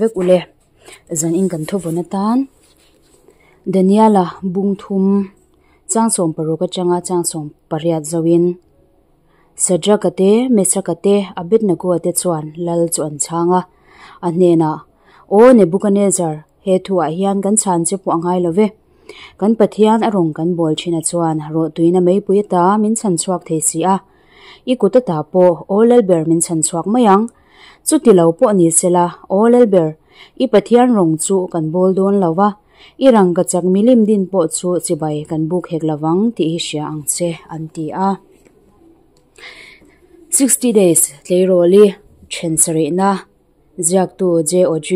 Vek ule, zan in kan thuvawn atan Daniela bung thum chang 16 atanga chang 18 zoin Sadraka te, Mesaka te, Abednego-a te chuan lal chu an chhang a, a hnenah, Aw Nebukanezzar, he thuah hian kan chhan che pawh a ngai lo ve. Kan Pathian a rawn kan bawl thin a chuan rawhtuina meipui ata min chhan chhuak thei si a. I kut ata pawh Aw Lalber min chhan chhuak mai ang. Chuti lo pawh ni sela, Aw Lalber, i Pathian rawng chu kan bawl dawn lo va, i rangka chak milim din pawh chu chibai kan buk hek lo vang tih hi hria ang che, an ti a. 60 Days tleirawli then sarihna ziaktu JOG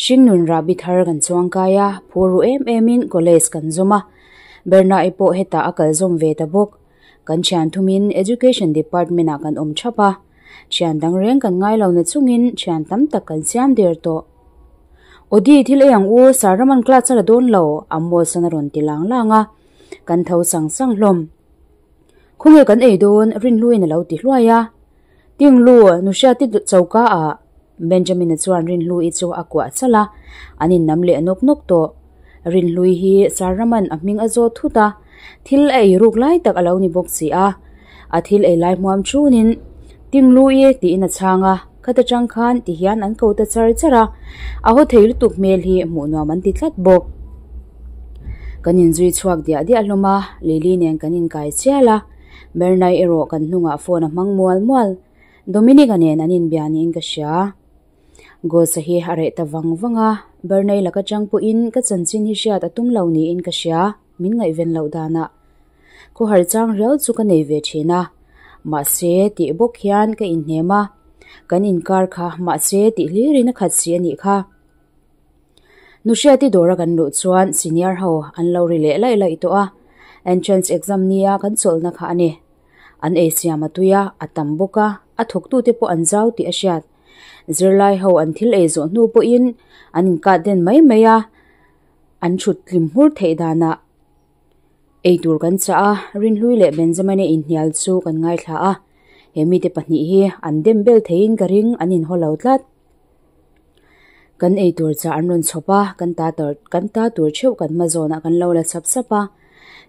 Hringnun rahbi thar kan chuangkai a, phur ru em emin college kan zawm a, Bernard-i pawh hetah a kal zawm ve ta bawk. Kan thian thumin Education Department ah kan awm thap a, thian dang reng kan ngai lo na chungin thian tam tak kan siam der tawh. Audi thil ei ang u, Sir Raman class a la dawn lo, Amos-an a rawn ti lang lang a, kan tho sang sang hlawm. Khawnge kan ei dawn, Rinhluin a lo ti hluai a. Tinglu, Nuhriati choka ah Benjamin-a chuan Rinhlui chu a kuah chalh a, an innam leh nawk nawk tawh. Rinhlui hi Sir Raman a hming a zawt thut a, thil a ei ruk lai tak a lo ni bawk si a. A thil ei lai hmuam thunin Tinglu-i tiin a chhang a, khata tang khan ti hian an ko ta char char a, a haw thei lutuk hmel hi hmuh nuam an ti tlat bawk. Kan inzui chhuak diah diah hlawm a, Lily nen kan inkai chial a. Bernai erawh kan hnungah phone a hmang mual mual. Dominic-a nen an inbia niin ka hria. Ghost-a hi a reh ta vang vang a, Bernai laka chang pawhin ka chanchin hi hriat a tum lo niin ka hria, min ngaihven loh danah. Khawhar chang riau chu ka nei ve thin a, mahse tih bawk hian ka inhnem a, kan inkar kha mahse tih hlirin a khat si a nih kha. Nuhriati dawra kan luh chuan senior ho an lo ri leh laih laih tawh a, entrance exam nia kan chawlhna kha a ni. An ei siam a tui a, a tam bawk a, a thawktute pawh an zau tih a hriat. Zirlai ho an thil ei zawh hnu pawhin an inkat den mai mai a, an thut tlim hmur theih danah ei tur kan chah a, Rinhlui leh Benjamin-a inhnial chu kan ngaithla a, he mite pahnih hi an dem bel theiin ka ring an inhaw lo tlat. Kan ei tur chah an rawn chhawp a, kan ta tur kan ta tur theuh kan hma zawnah kan lo la chap chap a,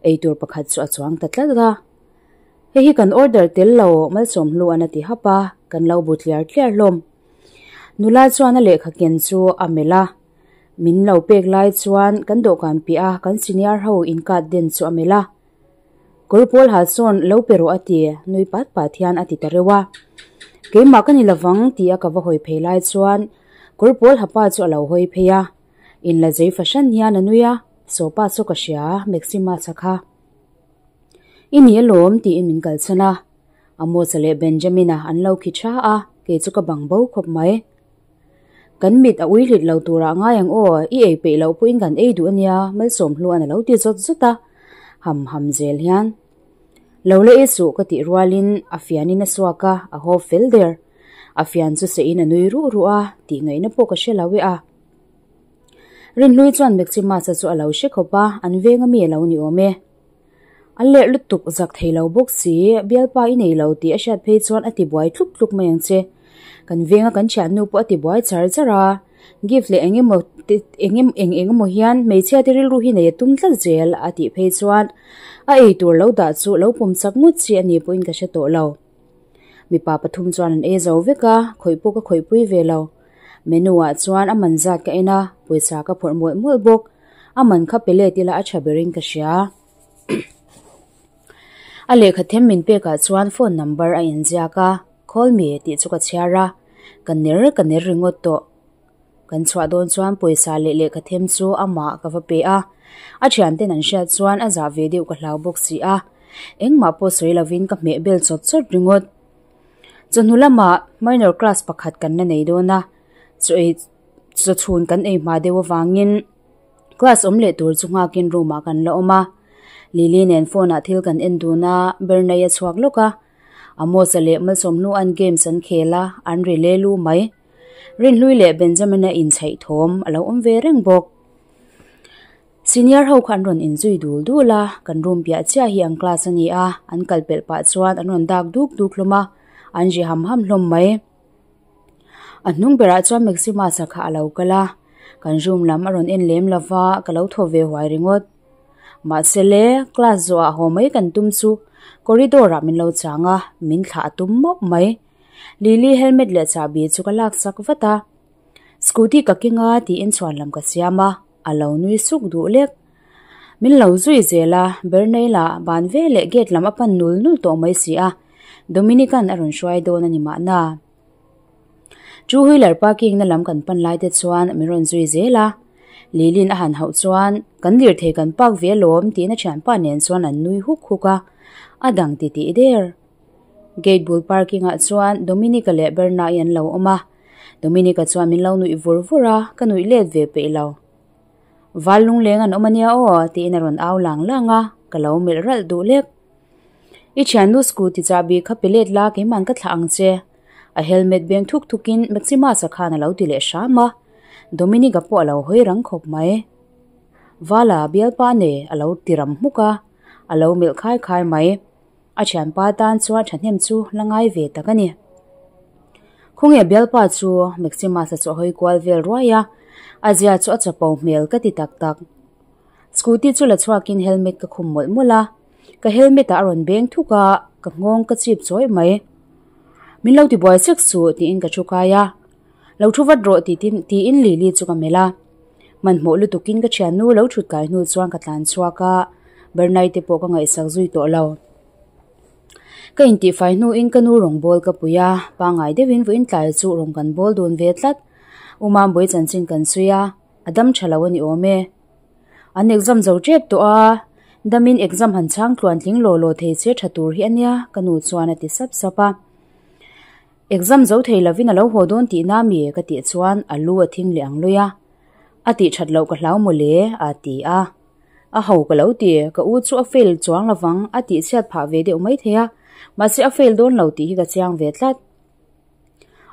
ei tur pakhat chu a chuang ta tlat a. Hei hi kan order tel lo Malsawmhlu an a ti hap a, kan lo bu tliar tliar hlawm. Nula chuan a lehkha ken chu a melh a, min lo pek lai chuan kan dawhkan piah a kan senior ho inkat den chu a melh a. Kawr pawl ha sawn lo pe rawh a ti, nui pat pat hian a ti ta reuh a. Keimah ka ni lovang ti a ka va hawi phei lai chuan kawr pawl ha pa chu a lo hawi phei a. In la zei fahran hian a nui a, Sawpa saw ka hria, Maxima chha kha. I ni alawm tiin min kalchhan a. Amos-a leh Benjamin-a an lo khi tha a, kei chu ka bang bo khawp mai. Kan mit a ui hlit lo turah ngai ang aw, i ei peih loh pawhin kan ei duh ania, Malsawmhluan a lo ti zawt zawt a, ham ham zel hian. Lo la ei suh ka tih rualin a fianin a suak a, a haw fel der. A fian chu sehin a nui ruh ruh a, tih ngaihna pawh ka hre lo e a. Rinhlui chuan Maximus-a chu a lo hre khawp a, an veng ami a lo ni awm e. A lerh lutuk zak thei lo bawk si, bialpa i nei lo tih a hriat phei chuan a ti buai tluk tluk mai ang che. Kan venga kan thiannu pawh a ti buai char char a, gift leh eng emaw te eng eng eng emaw hian hmeichhia te rilru hi nei a tum tlat zel a tih phei chuan a ei tur lo dah chu lo pawm chak ngawt chi a ni pawhin ka hre tawh lo. Mipa pathum chuan an ei zo vek a, khawih pawh ka khawih pui ve lo. Menu ah chuan a man zat ka en a, pawisa ka phawrh mawlh mawlh bawk. A man kha pe let ila a tha berin ka hria. A lehkha them min pekah chuan phone number a inziak a, call me tih chu ka chhiar a, ka ner ka ner ringawt tawh. Kan chhuah dawn chuan pawisa leh lehkha them chu amah ka va pe a, a thianten an hriat chuan a zah ve deuh ka hlau bawk si a, engmah pawh sawi lovin ka hmeh bel chawt chawt ringawt. Chawhnu lamah minor class pakhat kan la nei dawn a, chaw ei chaw chhun kan ei hma deuh avangin class awm leh tur chu nghakin room ah kan la awm a. Lily nen phone ah thil kan en dun a, Bernay a chhuak lawk a, Amos-a leh Malsawmhnu-a'n games an khel a, an ri le lu mai. Rinhlui leh Benjamin-a inchhaih thawm a lo awm ve reng bawk. Senior ho kha an rawn inzui dul dul a, kan room piah chiah hi an class a ni a, an kal pelh pah chuan an rawn dak duk duk hlawm a, an ri ham ham hlawm mai. A hnung berah chuan Maximus-a kha a lo kal a, kan room lam a rawn en lem lo va, ka lo thaw ve huai ringawt. Mahse le, class zawhah haw mai kan tum chu corridor ah min lo chang a, min thlah a tum mawp mai. Lily helmet leh chahbi chu ka lak sak vat a. Scooty ka keng a tiin chhuan lam ka siam a, a lo nui suk duh lek. Min lo zui zel a, Bernaila ban ve leh gate lam a pan nul nul tawh mai si a, Dominican a rawn hruai dawn a ni mahna. Two wheeler parking na lam kan pan lai te chuan min rawn zui zel a, Lilin a han hauh chuan kan lirthei kan park ve alawm tiin a thianpa nen chuan an nui huk huk a, a dang titih der. Gate bul parking ah chuan Dominica leh Berna-i an lo awm a, Dominica chuan min lo nuih vur vur a, ka nuih let ve peih lo. Val lungleng an awm ania aw tiin a rawn au lang lang a, ka lo melh ralh duh lek. I thiannu scooty chahbi kha pe let la keiman ka thlah ang che. A helmet beng thuk thukin Maximus-a khan a lo ti leh hram a, Dominic-a pawh a lo hawi rang khawp mai. Vala bialpa nei a lo ti ram hmuk a, a lo melh khai khai mai. A thianpa tan chuan thahnem chu la ngai ve tak a ni. Khawnge bialpa chu Maximus-a chu a hawi kual vel ruai a, a zia chu a chapo hmel ka ti tak tak. Scooty chu la chhuakin helmet ka khum mawlh mawlh a, ka helmet ah a rawn beng thuk a, ka nghawng ka chip chawi mai. Min lo tibuai sek suh tiin ka thu kai a, Lo thu vat rawh ti tin tiin Lily chu ka melh a. Hmanhmawh lutukin ka thiannu lo thut kai hnu chuan ka tlan chhuak a, Bernai te pawh ka ngaihsak zui tawh lo. Ka intihfai hnuin ka nu rawn bawl ka pui a, pangngai deuhin vawiin tlai chu rawn kan bawl dun ve tlat. U Mambawi chanchin kan sawi a, a dam tha lo a ni awm e. An exam zo tep tawh a, damin exam han chhang tluan tling law law thei che tha tur hi a nia, ka nu chuan a ti sap sap a. Exam zo thei lovin a lo haw dawn tihna mi ka tih chuan a lu a thing leh ang lui a, a tih that loh ka hlau mawle a ti a. A ho ka lo ti, ka u chu a fail chuang lovang a tih chhiat phah ve deuh mai thei a, mahse a fail dawn lo tih hi ka chiang ve tlat.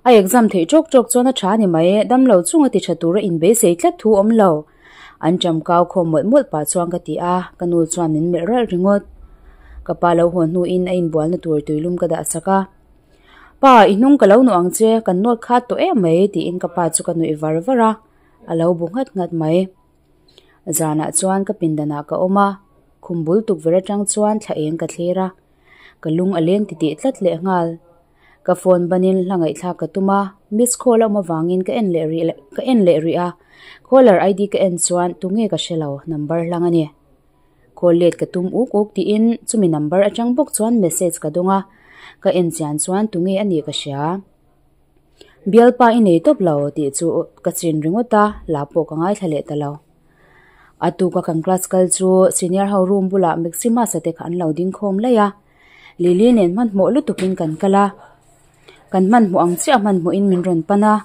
A exam theih tawk tawk chuan a tha ni mai, damlo chunga ti tha tura inbeisei tlat thu awm lo. An ṭam kau khawm mawlh mawlh pah chuan ka ti a, ka nu chuan min melh ralh ringawt. Ka pa lo haw hnuin a inbualna tur tuilum ka dah sak a. Pa, i hnung ka lo nuh ang che, kan nawt khat tawh em mai tiin ka pa chu ka nuih var var a, a lo bu nghat nghat mai. Zanah chuan ka pindanah ka awm a, khum bul tukverh atang chuan thla eng ka thlir a, ka lung a leng titih tlat leh nghal. Ka phone banin hla ngaihthlak ka tum a, miss call a awm avangin ka en leh rih ka en leh rih a, caller ID ka en chuan tunge ka hre lo, number hlang a ni. Call let ka tum uk uk tiin chumi number atang bawk chuan message ka dawng a, ka en chian chuan tunge a nih ka hria. Bialpa i nei tawp lo tih chu ka chin ringawt a, la pawh ka ngaithla leh ta lo. A tuka kan class kal chu senior ho room bulah Maximus-a te kha an lo ding khawm laih a, Lily nen hmanhmawh lutukin kan kal a, kan hmanhmawh ang chiah hmanhmawhin min rawn pan a,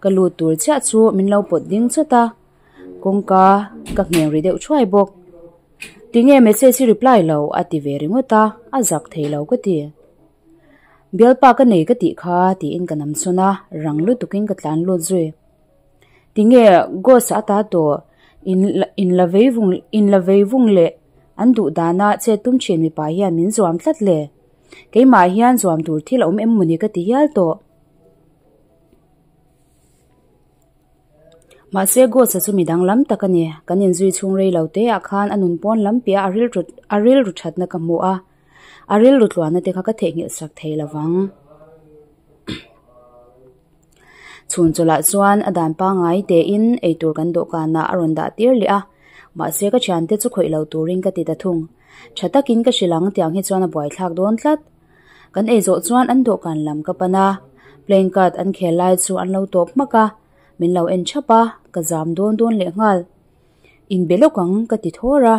ka lut tur chiah chu min lo pawt ding chawt a, kawngka ka ngheng ri deuh thuai bawk. Tinge message hi reply lo a ti ve ringawt a, a zak thei lo ka ti. Bialpa ka nei ka tih kha tiin ka nam sawn a, rang lutukin ka tlan lut zui. Tinge Ghost a ta tawh in in la vei vung in la vei vung leh an duh dana chet tum thin mipa hian min zuam tlat le. Keimah hian zuam tur thil a awm em mawni ka ti hial tawh. Mahse Ghost-a chu mi danglam tak a ni. Kan inzui chhung rei lo te ah khan a nun pawn lam piah a rilru a rilru thatna ka hmu a, a rilru tluanna te kha ka theihnghilh sak thei lo vang. Chhun chawlhah chuan a dan pangngai tein eitur kan dawhkanah a rawn dah tir leh a, mahse ka thiante chu khawih lo turin ka ti ta thung. Tha takin ka hrilh ang tiang hi chuan a buaithlak dawn tlat. Kan ei zawh chuan an dawhkan lam ka pan a, playing card an khel lai chu an lo tawp hmak a, min lo en thap a, ka zam dawn dawn leh nghal. Inbe lawk ang ka ti thawr a,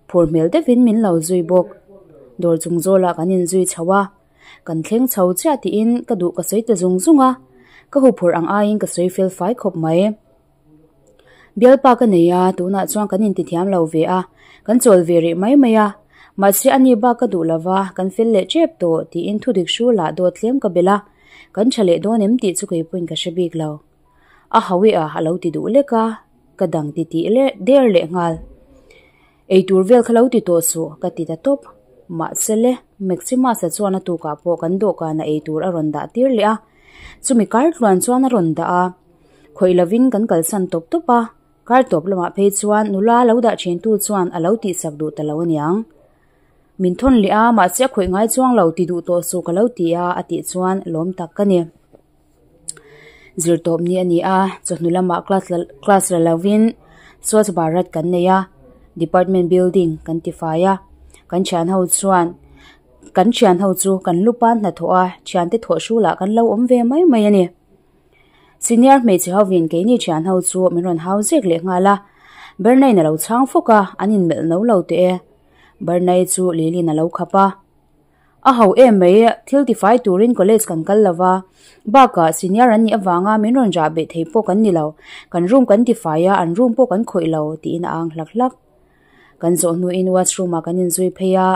phur hmel deuhin min lo zui bawk. Dawr chung zawlah kan inzui chho a. Kan thleng chho chiah tiin ka duh ka sawi ta zung zung a, ka huphurh ang aiin ka sawi fel fai khawp mai. Bialpa ka nei a, tunah chuan kan intithiam lo ve a, kan chawl ve rih mai mai a. Mahse a ni bak ka duh lo va, kan fel leh tep tawh tiin thudik hrulah dawt tlem ka belh a, kan tha leh dawn em tih chu keipawhin ka hre bik lo. A hawi a, a lo ti duh lek a, ka dang titih leh der leh nghal. Eitur vel kha lo ti tawh suh, ka ti ta tawp. Mahse le, Maximus-a chuan a tukah pawh kan dawhkanah eitur a rawn dah tir leh a. Chumi kar tluan chuan a rawn dah a, khawih lovin kan kalsan tawp tawp a, kar tawp lamah phei chuan nula lo dah thintu chuan a lo tihsak duh ta lo aniang. Min thawn leh a, mahse a khawih ngai chuang lo ti duh tawh suh ka lo ti a, a tih chuan lawm tak ka ni. Zirtawp ni a ni a, chawhnu lamah class la class la lovin Swachh Bharat kan nei a, department building kan tifai a, kan thian ho chuan kan thian ho chu kan lupa hnathawh a, thiante thawh hrulah kan lo awm ve mai mai a ni. Senior hmeichhe hovin keini thian ho chu min rawn hau zek leh nghal a, Bernine a lo chhang fawk a, an inmelh no lo teh e. Bernay chu Lilin a lo khap a. A ho em mai, thil tifai turin college kan kal lo va, bakah senior an nih avanga min rawn rah beh thei pawh kan ni lo, kan room kan tifai a, an room pawh kan khawih lo, tiin a ang hlak hlak. Kan zawh hnuin washroom ah kan inzui phei a,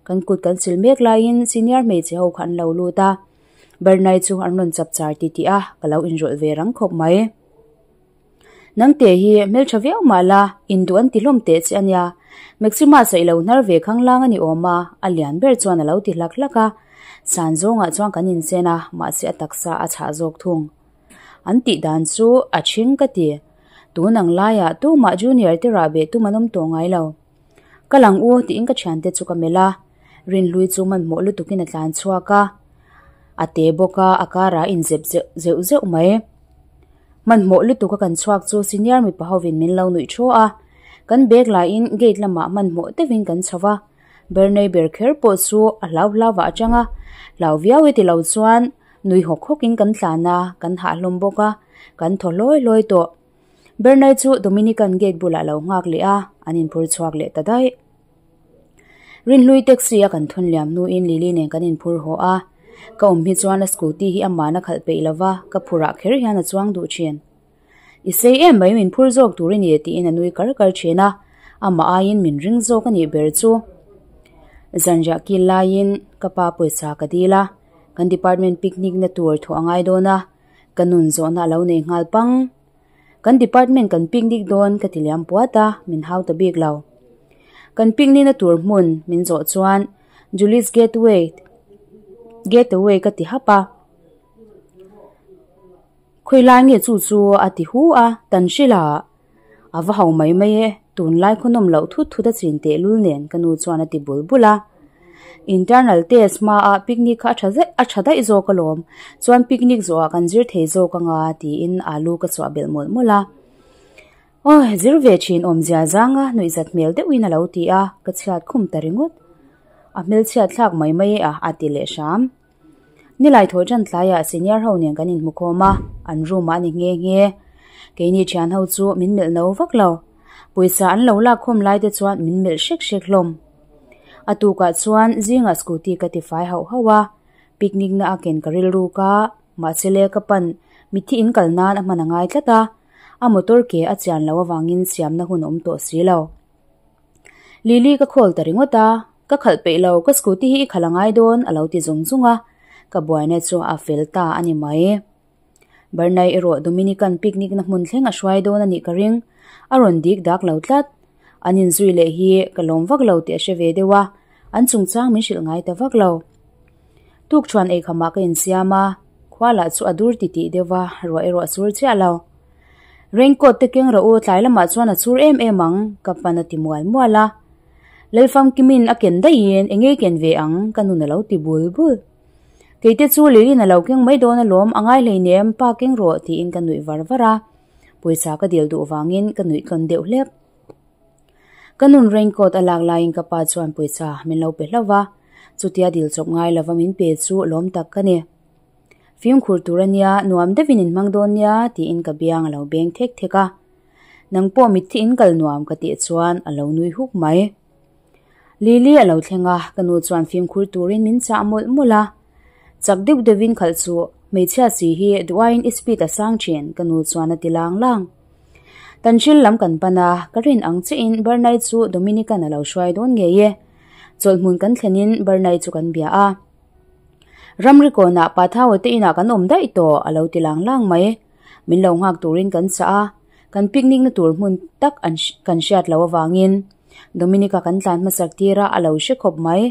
kan kut kan sil mek laiin senior hmeichhe ho kha an lo lut a, Bernay chu an rawn chap char titih a, ka lo inrawlh ve rang khawp mai. Nangte hi hmeltha viau mah la, induh an ti hlawm teh che a nia. Maxima saih lo hnar ve khanglang a ni awm a, a lian ber chuan a lo ti hlak hlak a. San zawngah chuan kan inchen a, mahse a taksa a chhah zawk thung. An tih dan chu a ṭhing ka ti. Tun ang laiah tumah junior te rah beh tum an awm tawh ngai lo. Ka lang u tiin ka thiante chu ka melh a, Rinhlui chu hmanhmawh lutukin a tlan chhuak a, a te bawk a, a karah a inzep zeuh zeuh zeuh mai. Hmanhmawh lutuk a kan chhuak chu senior mipa hovin min lo nuih thu a, kan bag laiin gate lamah hmanhmawh deuhin kan chho va, Bernay ber kher pawh chu a hlau hlau ah a chang a, hlau viau e tilo chuan nui hawk hawkin kan tlan a, kan hah hlawm bawk a, kan thaw hlawi hlawi tawh. Bernay chu Dominican gate bulah lo nghak leh a, an inphur chhuak leh ta daih. Rinhlui taxi a kan thun liam hnuin Lily nen kan inphur haw a, ka awm hi chuan a scooty hi aman a khalh peih lova, ka phurah kher hian a chuang duh thin. I sei em mai min phur zawk tur i ni tiin a nui kar kar thin a, amah aiin min ring zawk a nih ber chu. Zanriah kil laiin ka pa pawisa ka dil a, kan department picnic na tur thawh a ngai dawn a, ka nun zawhna a lo nei nghal pang. Kan department kan picnic dawn ka ti liam puat a, min hau ta bik lo. Kan picnic na tur hmun min zawh chuan Julie's Gateway Gateway ka ti hap a. Khawi lai nge chu chu a ti hu a, tan hrilh a, a va ho mai mai e, tunlai khawnawm loh thut thut a chin teh lul nen ka nu chuan a ti bul bul a. Internal test hmaah picnic kha a tha zet a tha daih zawk alawm, chuan picnic zawhah kan zir thei zawk anga tiin alu ka chhuah belh mawlh mawlh a. Awi, zir ve thin awmzia zanga nuihzat hmel deuhin a lo ti a, ka chhiat khum ta ringawt. A hmelchhiat thlak mai mai e a, a ti leh hram. Nilai thaw tan tlaiah senior ho nen kan inhmu khawm a, an room ah a ni nghe nghe. Keini thian ho chu min melh no vak lo. Pawisa an lo lak khawm lai te chuan min melh hrek hrek hlawm. A tukah chuan zingah scooty ka tifai hauh hauh a, picnic na a ken ka rilruk a, mahse le ka pan mitthi in kal nan a hman a ngai tlat a, a motor ke a chian loh avangin siamna hun a awm tawh si lo. Lily ka call ta ringawt a, ka khalh peih lo, ka scooty hi i khalh a ngai dawn a lo ti zung zung a, ka buaina chu a fel ta a ni mai. Bernay erawh Dominican picnic na hmun thleng a hruai dawn a nih ka ring, a rawn dik dak lo tlat. An inzui leh hi ka lawm vak lo tih a hre ve deuh a, an chungchang min hrilh ngai ta vak lo. Tukṭhuan eikhamah ka insiam a, khua lah chu a dur titih deuh va, ruah erawh a chur chiah lo. Raincoat te keng rawh u, tlai lamah chuan a chur em em ang, ka pan a ti mual mual a. Lalfamkimin a ken daihin eng nge ken ve ang, ka nun a lo ti bul bul. Keite chu Lilin a lo keng mai dawn alawm, a ngai hleinem, pa keng rawh tiin ka nuih var var a. Pawisa ka dil duh vangin ka nuih tlawn deuh hlek. Ka nun raincoat a lak laiin ka pa chuan pawisa min lo pe hlauh va, chutia dil chawp ngai lova min pe chu lawm tak ka ni. Fimkhur tur a nia, nuam deuhin in hmang dawn nia tiin ka biang a lo beng thek thek a. Nang pawh mitthi in kal nuam ka tih chuan a lo nui huk mai. Lily a lo thleng a, ka nu chuan fimkhur turin min chah mawlh mawlh a. Chak deuh deuhin khalh chu hmeichhia si hi duaiin i speed a sang thin, ka nu chuan a ti lang lang. Tanhril lam kan pan a, ka rin ang chiahin Bernay chu Dominican a lo hruai dawn ngei e. Chawlhhmun kan thlenin Bernay chu kan bia a. Ramri kawnah Pathaua te inah kan awm daih tawh, a lo ti lang lang mai. Min lo nghak turin kan chah a, kan picnic na tur hmun tak an kan hriat loh avangin Dominica kan tlan hmasak tir a, a lo hre khawp mai.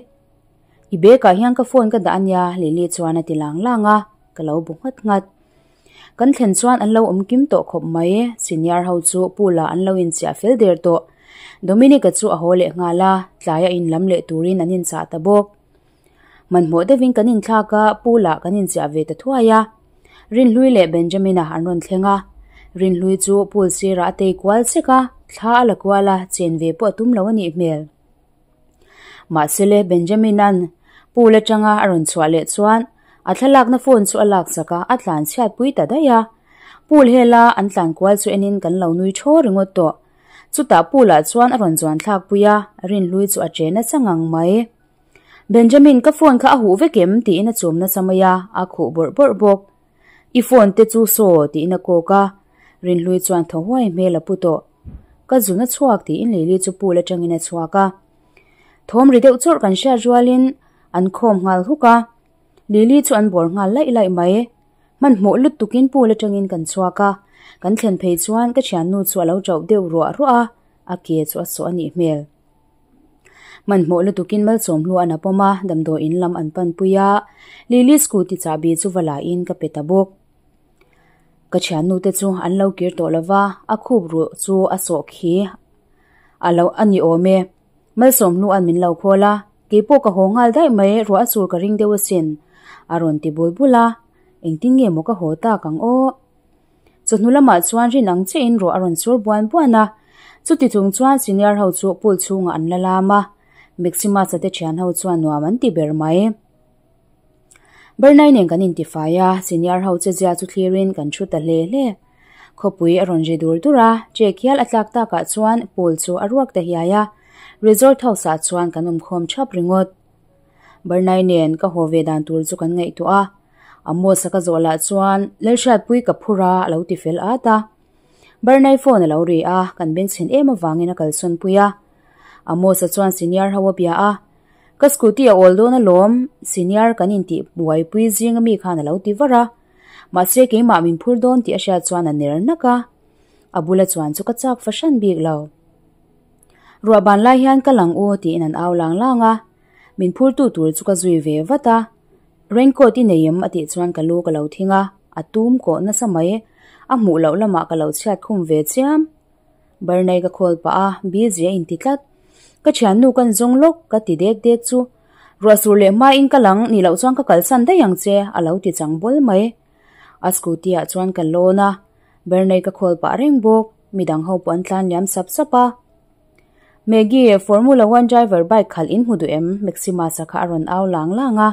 I bag ah hian ka phone ka dah a nia, Lily chuan a ti lang lang a. ka lo bu nghat nghat. Kan thlen chuan an lo awm kim tawh khawp mai, senior ho chu pool ah an lo inchiah fel der tawh. Dominic-a chu a haw leh nghal a, tlaia inlam leh turin an inchah ta bawk. Hmanhmawh deuhin kan inthlak a, pool ah kan inchiah ve ta thuai a. Rinhlui leh Benjamin-a an rawn thleng a, Rinhlui chu pool sirah a tei kual chek a, thla a la kual a, chen ve pawh a tum lo a nih hmel. Mahsele Benjamin-a'n pool atanga a rawn chhuah leh chuan a thlalakna phone chu a laksak a, a tlan chhiat pui ta daih a. Pool hela an tlan kual chu enin kan lo nui thaw ringawt tawh. Chutah pool ah chuan a rawn zuan thlak pui a, Rinhlui chu a che nasa ngang mai. Benjamin, ka phone kha a huh vek em? tiin a chum nasa mai a, a khuh bawrh bawrh bawk. I phone te chu saw tiin a kawk a, Rinhlui chuan thaw huai hmel a pu tawh. Ka zun a chhuak tiin Lily chu pool atangin a chhuak a. Thawm ri deuh chawrh kan hriat rualin an khawm nghal huk a, Lily chu an bawr nghal laih laih mai. Hmanhmawh lut tukin pool atangin kan chhuak a, kan thlen phei chuan ka thiannu chu a lo chauh deuh ruah ruah a, a ke chu a sawh a nih hmel. Hmanhmawh lutukin Malsawmhlu an a pawm a, damdawi in lam an panpui a, Lily scooty chahbi chu va lahin ka pe ta bawk. Ka thiannute chu an lo kir tawh lova, a khup ruh chu a sawh khi a lo a ni awm e. Malsawmhlu an min lo khawl a, keipawh ka haw nghal daih mai, ruah a sur ka ring deuh asin, a rawn ti bul bul a, engtin nge maw ka haw tak ang aw. Chawhnu lamah chuan rin ang chiahin ruah a rawn sur buan buan a, chuti chung chuan senior ho chu pool chhungah an la lam a, Maximus-a te thian ho chuan nuam an ti ber mai. Bernai nen kan intifai a, senior ho che zia chu thlirin kan thu ta hle hle. Khawpui a rawn ri dur dur a, check hial a tlak takah chuan pool chu a ruak ta hiai a, resort house ah chuan kan awmkhawm thap ringawt. Bernai nen ka haw ve dan tur chu kan ngaihtuah a, Amos-a ka zawh lah chuan Lalhriatpui ka phur a a lo ti fel at a. Bernai phone a lo ri a, kan bengchhen em avangin a kalsawn pui a. Amos-a chuan senior ho a bia a, Ka scooty a awl dawn alawm, senior kan intih buaipui zing ami khan a lo ti var a. Mahse keimah min phur dawn tih a hriat chuan a ner nak a. A bula chuan chu ka chak fahran bik lo. Ruah ban lai hian ka lang u tiin an au lang lang a, min phurtu tur chu ka zui ve vat a, raincoat i nei em a tih chuan ka lu ka lo thing a, a tum kawh nasa mai, a hmuh loh lamah ka lo chhiat khum ve chiam. Barnai ka khawl pah a, busy a inti tlat. Ka thiannu kan zawng lawk ka ti dek dek chu, ruah sur leh hmain ka lang nih loh chuan ka kalsan daih ang che a lo ti chang bawl mai. A scooty ah chuan ka lawn a, Bernay ka khawl pah reng bawk, midang ho pawh an tlan liam sap sap a. Maggie, Formula One driver bike khalh in hmu duh em? Maximus-a kha a rawn au lang lang a.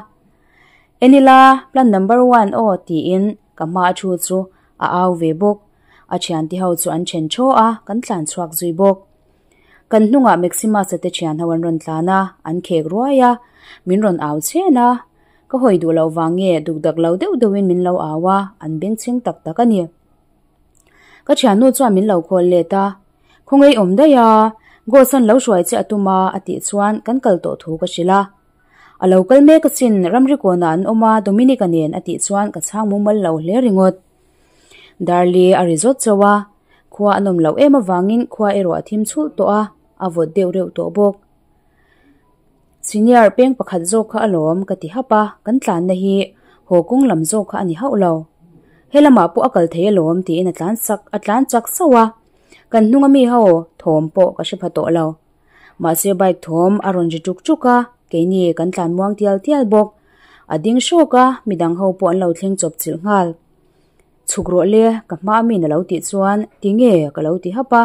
Enila, plan number one aw tiin ka hma a thu chu a au ve bawk. A thiante ho chu an then thaw a, kan tlan chhuak zui bawk. Kan hnungah Maximus-a te thian ho an rawn tlan a, an khek ruai a, min rawn au chhen a. Ka hawi duh loh vang nge dukdak lo deuh deuhin min lo au a, an bengchheng tak tak a ni. Ka thiannu chuan min lo khawl let a, Khawngaih awm daih a, Ghost an lo hruai che a tum a a tih chuan kan kal tawh thu ka hrilh a. A lo kal mek asin, ramri kawnah an awm a, Dominic-a nen a tih chuan ka chhang mumal lo hle ringawt. Darli a ri zawt chauh a, khua a nawm loh em avangin khua erawh a thim chhulh tawh a, a vawt deuh reuh tawh bawk. Senior peng pakhat zawk kha alawm ka ti hap a, kan tlanna hi haw kawng lam zawk kha a ni hauh lo. He lamah pawh a kal thei alawm tiin a tlan sak a tlan chak sauh a, kan hnunga mi ho thawm pawh ka hre pha tawh lo. Mahse bike thawm a rawn ri tuk tuk a, keini kan tlan muang tial tial bawk. A ding hrawk a, midang ho pawh an lo thleng chawp chilh nghal. Chhuk rawh le, ka hma min a lo tih chuan tinge ka lo ti hap a,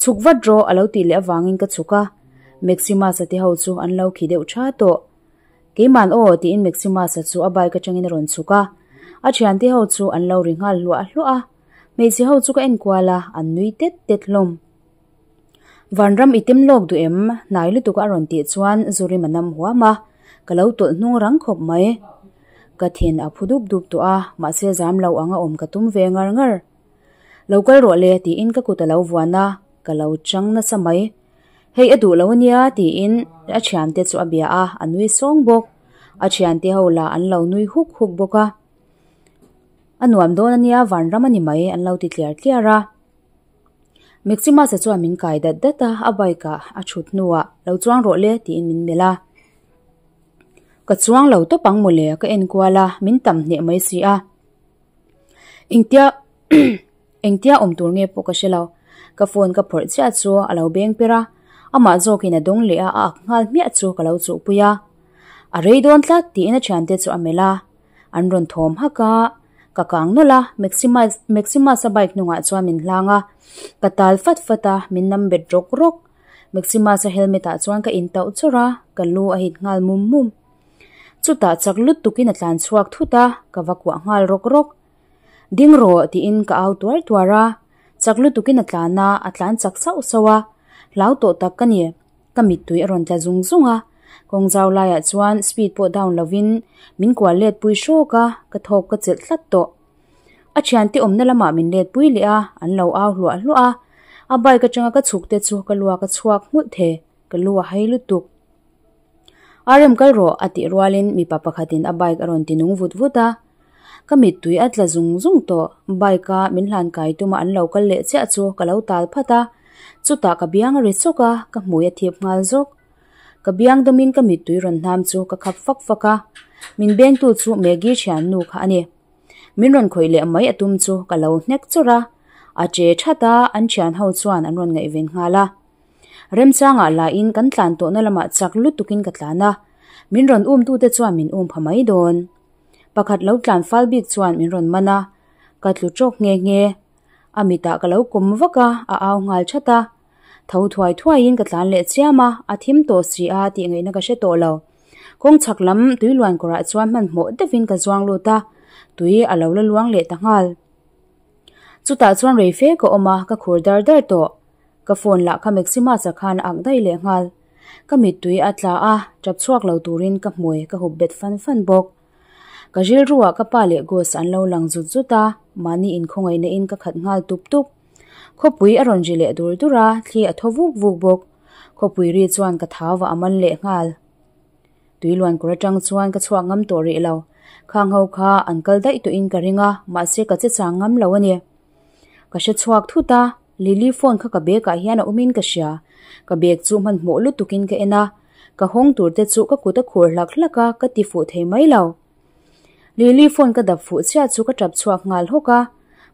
chhuk vat rawh a lo tih leh avangin ka chhuk a, Maximus-a te ho chu an lo khi deuh tha tawh. Keiman aw tiin Maximus-a chu a bike atangin a rawn chhuk a, a thiante ho chu an lo ri nghal hluah hluah a, hmeichhe ho chu ka en kual a, an nui tet tet hlawm. Vanram i tem lawk duh em? Hnai lutuk a rawn tih chuan Zurim a nam huam a, ka lo tawlh hnung rang khawp mai. Ka thin a phu dup dup tawh a, mahse zam lo ang a awm ka tum ve ngar ngar. Lo kal rawh le tiin ka kut a lo vuan a, ka lo chang nasa mai. Hei a duh lo ania tiin a thiante chu a bia a, a nui sawng bawk. A thiante ho lah an lo nui huk huk bawk a. A nuam dawn ania vanram a ni mai an lo ti tliar tliar a. Maximus-a chuan min kai dat dat a, a bike ah a thut hnuah lo chuang rawh le tiin min melh a. Ka chuang lo tawp ang mawle ka en kual a, min tam hneh mai si a. Engtia engtia awm tur nge pawh ka hre lo. Ka phone ka phawrh chiah chu a lo beng per a, amah zawkin a dawng leh a, a ak nghal hmiah chu ka lo chuhpui a. A rei dawn tlat tiin a thiante chu a melh a, an rawn thawm hak a, ka kang nawlh a, Maximus Maximus-a bike hnungah chuan min hlang a, ka tal fat fat a, min nam bet rawk rawk. Maximus-a helmet ah chuan ka intauh chawrh a, ka lu a hit nghal mum mum. Chutah chak lut tukin a tlan chhuak thut a, ka va kuah nghal rawk rawk. Ding rawh tiin ka au tuar tuar a, chak lutukin a tlan a, a tlan chak sauh sauh a, hlau tawh tak ka ni. Ka mittui a rawn tla zung zung a, kawng zau laiah chuan speed pawh down lovin min kual let pui hrawk a, ka thawk ka chelh tlat tawh. A thiante awmna lamah min let pui leh a, an lo au hluah hluah a, a bike atanga ka chhuk te chu ka luak a chhuak nghulh thei, ka lu a hai lutuk. A rem kal rawh a tih rualin mipa pakhatin a bike a rawn ti nung vut vut a, ka mittui a tla zung zung tawh, bike a min hlan kai tuma an lo kal leh chiah chu ka lo tal phat a, chutah ka biang a ri chawk a, ka hmui a thip nghal zawk. Ka biang dawmin ka mittui rawn hnam chu ka khap fak fak a, min bengtu chu Maggie thiannu kha a ni. Min rawn khawih leh mai a tum chu ka lo hnek chawrh a, a che that a, an thian ho chuan an rawn ngaihven nghal a. Remchangah lahin kan tlan tawhna lamah chak lutukin ka tlan a, min rawn umtute chuan min um pha mai dawn. Pakhat lo tlan fal bik chuan min rawn man a, ka tlu tawk nghe nghe. A mitah ka lo kawm vak a, a au nghal that a. Tho thuai thuaiin ka tlan leh chiam a, a thim tawh si a tih ngaihna ka hre tawh lo. Kawng chhak lam tui luan kawrah chuan hmanhmawh deuhin ka zuang lut a, tui a lo la luang leh ta nghal. Chutah chuan rei fe ka awm a, ka khur dar dar tawh. Ka phone lah kha Maximus-a khan a ak daih leh nghal. Ka mittui a tla a, tap chhuak lo turin ka hmui ka hup bet fan fan bawk. Ka rilruah ka pa leh Gos an lo lang zut zut a, mahni inkhawngaihna in ka khat nghal tup tup. Khawpui a rawn ri leh dur dur a, thli a thaw vuk vuk bawk. Khawpui ri chuan ka thau vah a man leh nghal. Tuiluan kawr atang chuan ka chhuak ngam tawh rih lo. Khang ho kha an kal daih tawhin ka ring a, mahse ka che chang ngam lo a ni. Ka hre chhuak thut a, Lily phone kha ka bag ah hian a awm in ka hria. Ka bag chu hmanhmawh lutuk in ka en a, ka hawng tur te chu ka kut a khur hlak hlak a, ka ti fuh thei mai lo. Lily phone ka dap fuh chiah chu ka tap chhuak nghal hawk a,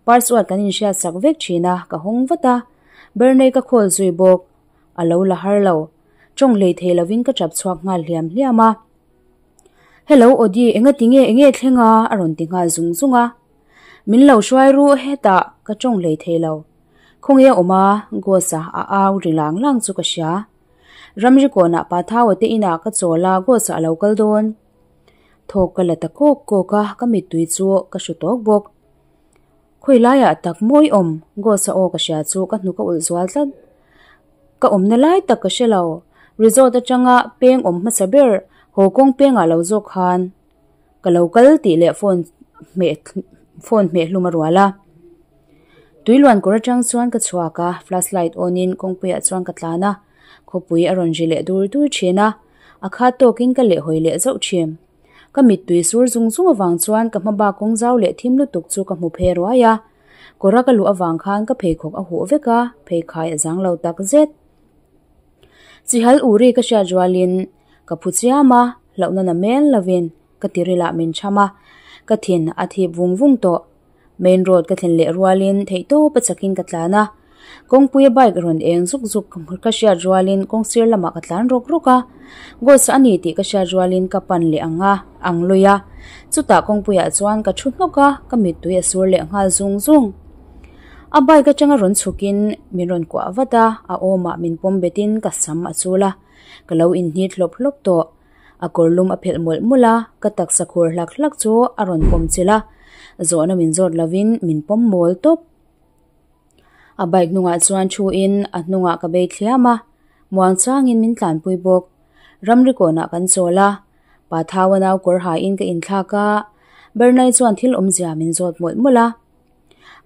password kan inhriat sak vek thin a, ka hawng vat a, Bernay ka call zui bawk. A lo la har lo. Tawng hlei thei lovin ka tap chhuak nghal hliam hliam a. Hello Audie, enga tinge enge thleng a? a rawn ti nghal zung zung a. Min lo hruai ru hetah ka tawng hlei thei lo. Khawnge a awm a, Ghost-a a au ri lang lang chu ka hria. Ramri kawnah Pa Thaua te inah ka chawl a, Ghost-a a lo kal dawn. Thawk ka la ta kawk kawk a, ka mittui chu ka hru tawk bawk. Khawi laiah tak mawi awm, Ghost-a aw ka hria chu ka hnuk a ulh zual tlat. Ka awmna lai tak ka hre lo, resort atanga peng awm hmasa ber haw kawng pengah lo zawk khan ka lo kal tih leh phone hmeh phone hmeh hlum a rual a. Tuiluan kawr atang chuan ka chhuak a, flashlight on in kawngpuiah chuan ka tlan a, khawpui a rawn ri leh dur dur thin a, a khat tawkin ka lehhawi leh zauh thin. Ka mittui sur zung zung avang chuan ka hma bak kawng zau leh thim lutuk chu ka hmu phe ruai a. Kawra ka luh avang khan ka pheikhawk a huh vek a, pheikhai a zang lo tak zet. Chihal uri ka hriat rualin ka phu chiam a, hlauhna na mel lovin ka tirilah min cham a, ka thin a thip vung vung tawh. Main road ka thlen leh rualin theihtawp a chakin ka tlan a, kawngpuia bike rawn eng zuk zuk ka hriat rualin kawng sir lamah ka tlan rawk rawk a, Ghost a ni tih ka hriat rualin ka pan leh ang a, ang lui a, chutah kawngpuiah chuan ka thu hnawk a, ka mittui a sur leh nghal zung zung. A bike atanga rawn chhukin min rawn kuah vat a, a awmah min pawm betin ka sam a chul a, ka lo inhnit hlawp hlawp tawh. A kawr lum a phelh mawlh mawlh a, ka taksa khur hlak hlak chu a rawn pawm chilh a, zawhna min zawt lovin min pawm mawl tawp. A bike hnungah chuan thu in a hnungah ka bei thliam a, muang changin min tlanpui bawk. Ramri kawnah kan chawl a, pa Thaua nau kawr hain ka inthlak a, Bernai chuan thil awmzia min zawt mawlh mawlh a.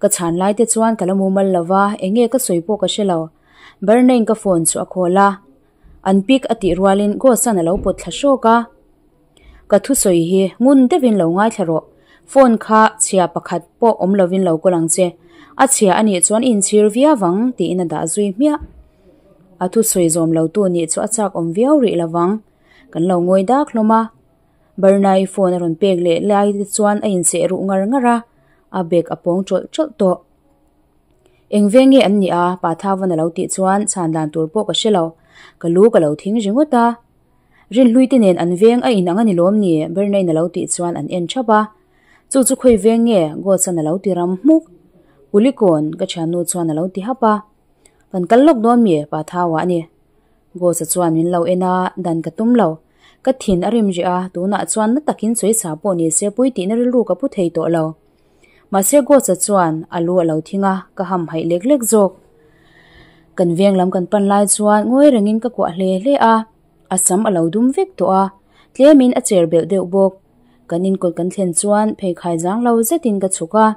Ka chhan lai te chuan ka la mumal lova, enge ka sawi pawh ka hre lo. Bernai'n ka phone chu a call a. An pick a tih rualin Ghost-a'n a lo pawt thla hrawk a. Ka thusawi hi ngun deuhin lo ngaithla rawh. Phone kha chhia pakhat pawh awm lovin lo kawl ang che. A chhia a nih chuan i inchhir viau ang tiin a dah zui hmiah. A thusawi zawm lo tu nih chu a chak awm viau rih lovang. Kan lo ngawi dak hlawm a. Bernai phone a rawn pek leh lai te chuan a inseh ruh ngar ngar a, a bag a pawng tawlh tawlh tawh. Eng veng nge an nih a? Pa Thavan a lo tih chuan chhan dan tur pawh ka hre lo. Ka lu ka lo thing ringawt a. Rinhlui te nen an veng a inang a ni lawm ni? Bernain a lo tih chuan an en thap a. Chu chu khawi veng nge? Gawtsan a lo ti ram hmuk. Kulikawn, ka thiannu chuan a lo ti hap a. Kan kal lawk dawn mi? Pa Thaua a ni. Gawtsa chuan min lo en a, dan ka tum lo. Ka thin a rim rih a, tunah chuan na takin sawisa pawh ni se pui tihna rilru ka pu thei tawh lo. Mahse Gawtsa chuan a lu a lo thing a, ka ham haih lek lek zawk. Kan veng lam kan pan lai chuan ngawi rengin ka kuah hle hle a. A sam a lo dum vek tawh a, tlemin a cher belh deuh bawk. Kan inkawt kan thlen chuan pheikhai zang lo zetin ka chhuk a.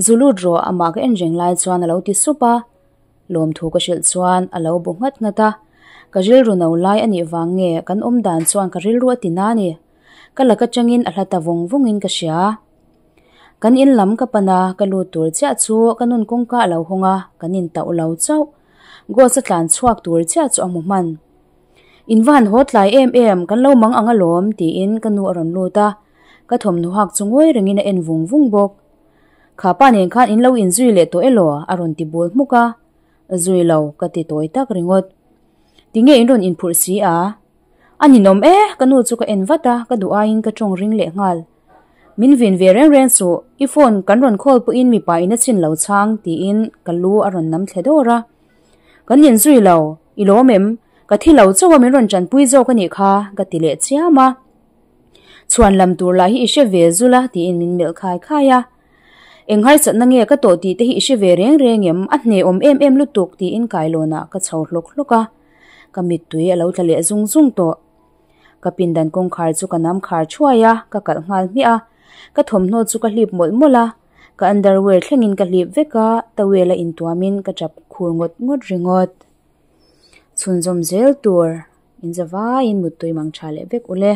Zu lut rawh amah ka en reng lai chuan a lo ti sup a. Lawmthu ka hrilh chuan a lo bu nghat nghat a. Ka rilru no lai a nih vang nge kan awm dan chuan ka rilru a ti na a ni. Ka lak atangin a hla ta vawng vawngin ka hria. Kan in lam ka pan a, ka lut tur chiah chu ka nun kawngka a lo hawng a, kan intauh lo chauh. Ghost a tlan chhuak tur chiah chu a hmu hman. In va han haw tlai em em, kan lo mang ang alawm tiin ka nu a rawn lut a, ka thawmhnaw hak chu ngawi rengin a en vung vung bawk. Kha pa nen khan in lo inzui leh tawh elaw? a rawn ti bul hmuk a, Zui lo ka ti tawi tak ringawt. Tinge in rawn inphurh si a? A ninawm e, ka nu chu ka en vat a, ka duh aiin ka tawng ring leh nghal. Min vin ve reng reng suh, i phone kan rawn call pawhin mipa in a chin lo chhang tiin ka lu a rawn nam thle dawr a. Kan inzui lo, i lawm em? Ka thi lo chauh a min rawn tanpui zawk a nih kha, ka ti leh chiam a. Chhuan lam tur lah hi i hre ve zul a tiin min melh khai khai a. Eng harsatna nge ka tawh tih te hi i hre ve reng reng em? A hnehawm em em lutuk tiin kailawnah ka chho hlawk hlawk a. Ka mittui a lo tla leh zung zung tawh. Ka pindan kawngkhar chu ka nam khar thuai a, ka kalh nghal hmiah a. Ka thawmhnaw chu ka hlip mawlh mawlh a, ka underwear thlengin ka hlip vek a, towel a intuamin ka tap khur ngawt ngawt ringawt. Chhunzawm zel tur, inzavaiin muttui mang tha leh vek ule.